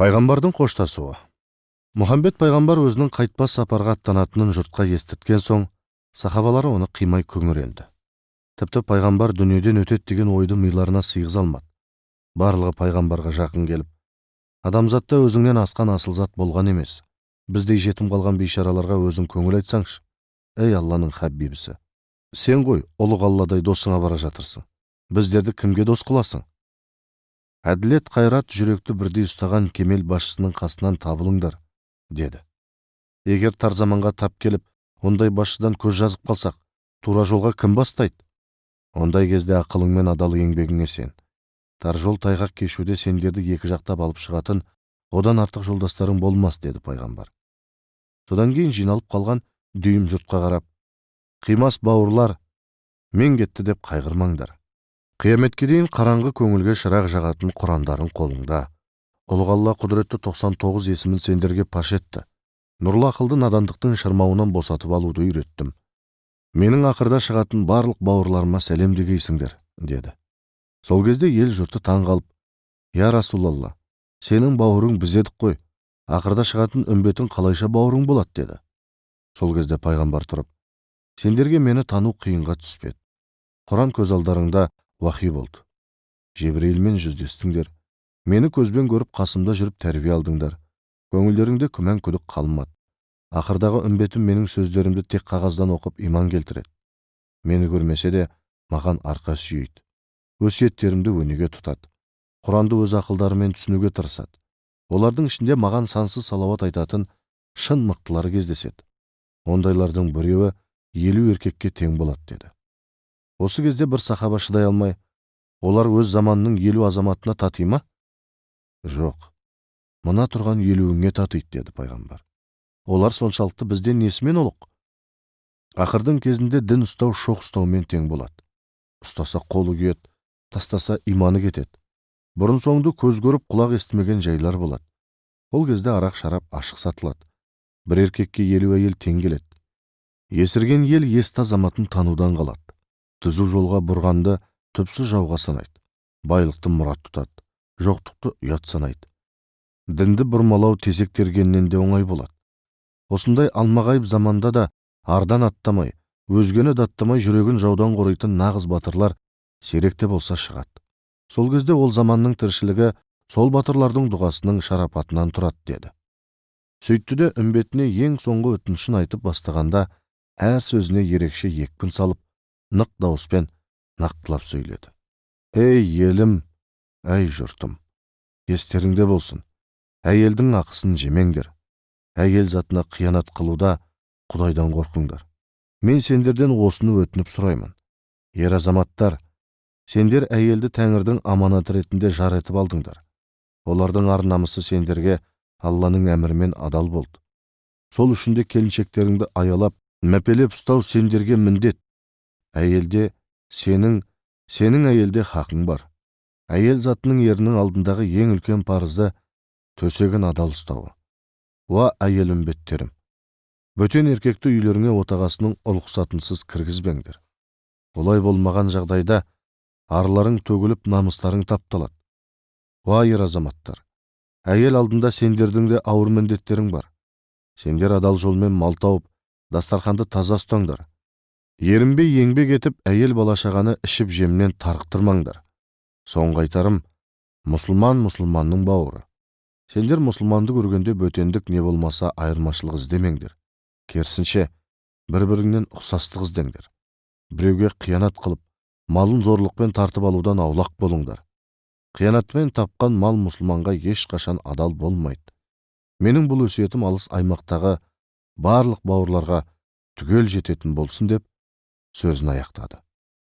Пайғамбардың қоштасуы. Мұхаммед пайғамбар өзінің қайтпас сапарға аттанатынын жұртқа естіткен соң, сахабалары оны қимай күңіренді. Тіпті пайғамбар дүниеден өтеді деген ойды миларына сыйғыза алмады. Барлығы пайғамбарға жақын келіп, адамзатта өзіңнен асқан асыл зат болған емес. Біздей жетім қалған бейшараларға өзің көңіл айтсаңшы. Ей, Алланың хабибісі, сен ғой ұлық Алладай досыңа бара жатырсың. Біздерді кімге дос қыласың? Әділет, қайрат, жүректі бірдей ұстаған кемел басшысының қасынан табылыңдар, деді. Егер тар заманға тап келіп, ондай басшыдан көз жазып қалсақ, тура жолға кім бастайды? Ондай кезде ақылың мен адал еңбегіңе сен. Тар жол тайғақ кешуде сендерді екі жақтап алып шығатын одан артық жолдастарың болмас, деді пайғамбар. Содан кейін жиналып қалған дүйім жұртқа қарап, қимас бауырлар, мен кетті деп қайғырмаңдар. Қияметке дейін қараңғы көңілге шырақ жағатын Құрандарың қолыңда. Ұлық Алла құдіретті 99 есімін сендерге паш етті. Нұрлы ақылды надандықтың шырмауынан босатып алуды үйреттім. Менің ақырда шығатын барлық бауырларыма сәлем дегейсіңдер, деді. Сол кезде ел жұрты таң қалып, «Я Расулалла, сенің бауырың біз едік қой, ақырда шығатын үмбетің қалайша бауырың болады?» деді. Сол кезде пайғамбар тұрып, «Сендерге мені тану қиынға түспеді. Құран көз алдарыңда уахи болды. Жебірейілмен жүздестіңдер. Мені көзбен көріп, қасымда жүріп тәрбие алдыңдар. Көңілдеріңде күмән күдік қалмады. Ақырдағы үмбетім менің сөздерімді тек қағаздан оқып иман келтіреді. Мені көрмесе де маған арқа сүйейді. Өсиеттерімді өнеге тұтады. Құранды өз ақылдарымен түсінуге тырысады. Олардың ішінде маған сансыз салауат айтатын шын мықтылар кездеседі. Ондайлардың біреуі 50 еркекке тең болады», деді. Осы кезде бір сахаба шыдай алмай, «Олар өз заманының 50 азаматына тати ма?» «Жоқ, мына тұрған 50-іңе татиды», деді пайғамбар. «Олар соншалықты бізден несімен ұлық? Ақырдың кезінде дін ұстау шоқ ұстаумен тең болады. Ұстаса қолы күйеді, тастаса иманы кетеді. Бұрын соңды көз көріп, құлақ естімеген жайлар болады. Ол кезде арақ шарап ашық сатылады. Бір еркекке 50 әйел тең келеді. Есірген ел есті азаматын танудан қалады. Түзу жолға бұрғанды түпсіз жауға санайды. Байлықты мұрат тұтады, жоқтықты ұят санайды. Дінді бұрмалау тезек тергеннен де оңай болады. Осындай алмағайып заманда да ардан аттамай, өзгені даттамай жүрегін жаудан қоритын нағыз батырлар сирек те болса шығады. Сол кезде ол заманның тіршілігі сол батырлардың дұғасының шарапатынан тұрады», деді. Сөйтті де үмбетіне ең соңғы өтінішін айтып бастағанда әр сөзіне ерекше екпін салып, нық дауыспен нақтылап сөйледі. «Ей, елім, әй, жұртым, естеріңде болсын, әйелдің ақысын жемеңдер. Әйел затына қиянат қылуда Құдайдан қорқыңдар. Мен сендерден осыны өтініп сұраймын. Ер азаматтар, сендер әйелді тәңірдің аманаты ретінде жар етіп алдыңдар. Олардың ар намысы сендерге Алланың әмірімен адал болды. Сол үшін де келіншектеріңді аялап, мәпелеп ұстау сендерге міндет. Әйелде сенің әйелде хақың бар. Әйел затының ерінің алдындағы ең үлкен парызы төсегін адал ұстауы. Уа, әйел үмбеттерім, бөтен еркекті үйлеріңе отағасының ұлықсатынсыз кіргізбеңдер. Олай болмаған жағдайда арларың төгіліп, намыстарың тапталады. Уа, ер азаматтар, әйел алдында сендердің де ауыр міндеттерің бар. Сендер адал жолмен мал тауып, дастарханды таза ұстаңдар. Ерінбей еңбек етіп, әйел бала-шағаны ішіп жемнен тарықтырмаңдар. Соңғы айтарым, мұсылман мұсылманның бауыры. Сендер мұсылманды көргенде бөтендік не болмаса айырмашылық іздемеңдер. Керісінше, бір-біріңнен ұқсастық іздеңдер. Біреуге қиянат қылып, малын зорлықпен тартып алудан аулақ болыңдар. Қиянатпен тапқан мал мұсылманға ешқашан адал болмайды. Менің бұл өсиетім алыс аймақтағы барлық бауырларға түгел жететін болсын», деп сөзін аяқтады.